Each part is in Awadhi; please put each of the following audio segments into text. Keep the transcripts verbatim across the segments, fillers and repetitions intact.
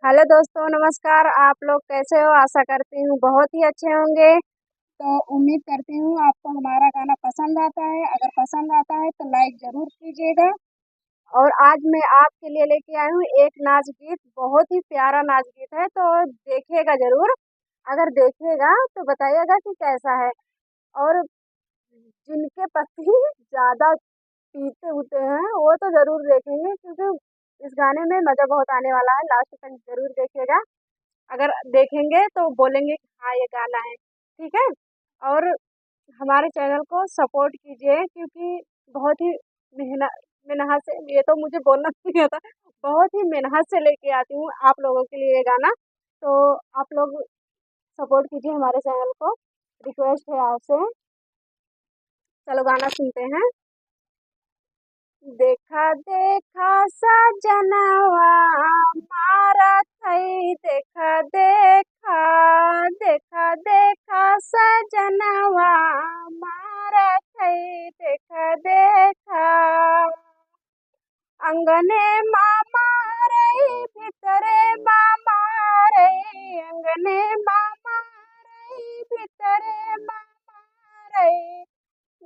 हेलो दोस्तों, नमस्कार। आप लोग कैसे हो? आशा करती हूँ बहुत ही अच्छे होंगे। तो उम्मीद करती हूँ आपको हमारा गाना पसंद आता है। अगर पसंद आता है तो लाइक ज़रूर कीजिएगा। और आज मैं आपके लिए लेके आई हूँ एक नाच गीत, बहुत ही प्यारा नाच गीत है, तो देखिएगा ज़रूर। अगर देखिएगा तो बताइएगा कि कैसा है। और जिनके पति ज़्यादा पीते होते हैं, वो तो ज़रूर देखेंगे, क्योंकि इस गाने में मज़ा बहुत आने वाला है। लास्ट तक ज़रूर देखिएगा। अगर देखेंगे तो बोलेंगे कि हाँ, ये गाना है, ठीक है? और हमारे चैनल को सपोर्ट कीजिए, क्योंकि बहुत ही मेहनत, मेहनत से, ये तो मुझे बोलना नहीं आता, बहुत ही मेहनत से लेके आती हूँ आप लोगों के लिए ये गाना। तो आप लोग सपोर्ट कीजिए हमारे चैनल को, रिक्वेस्ट है आपसे। चलो गाना सुनते हैं। देखा देखा सजनवा मारत है, देखा देखा, देखा देखा सजनवा मारत है, देखा देखा। अंगने मा मारई, भीतरे मा मारई, अंगने मा मारई, भीतरे मा मारई।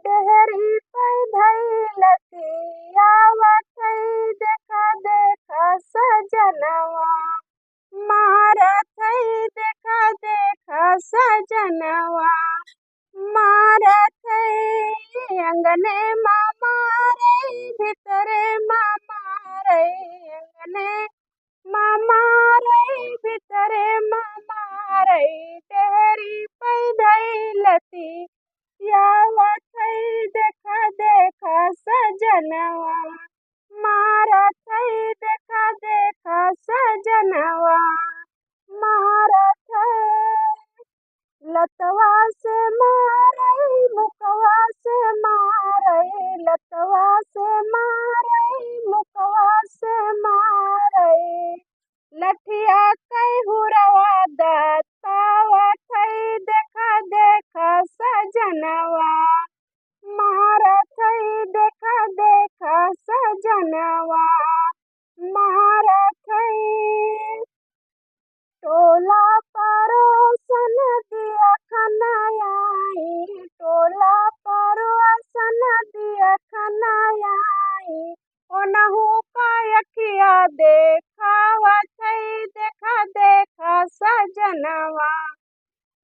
डेहरी पे धइलती आवत है, देखा देखा सजनवा मारत है, देखा देखा सजनवा मारत है। अंगने मा मारई, भीतरे मा मारई, अंगने मा मारई, भीतरे मा मारई। डेहरी पे धइलती आवत है, देखा देखा सजनवा मारत है, देखा देखा सजनवा मारत है। लतवा से मारई, मुकवा से मारई, लतवा से मारई, मुकवा से मारई। लठिया कई हुरवा दतावत है, देखा देखा सजनवा मारत है, देखा देखा सजनवा मारत है। टोला परोसन दिया खनाई, टोला परोसन दिया खनाई, ओनहु का अखिया देखावत है, देखा देखा सजनवा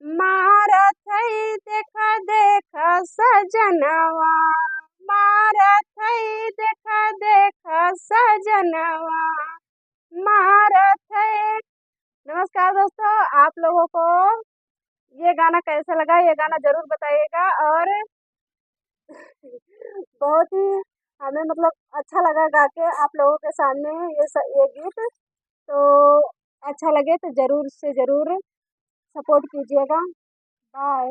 मारत है, देखा देखा सजनवा मारत है, देखा देखा सजनवा मारत है। नमस्कार दोस्तों, आप लोगों को ये गाना कैसा लगा, ये गाना ज़रूर बताइएगा। और बहुत ही हमें, मतलब, अच्छा लगा गा के आप लोगों के सामने ये स-, ये गीत। तो अच्छा लगे तो ज़रूर से ज़रूर सपोर्ट कीजिएगा। बाय।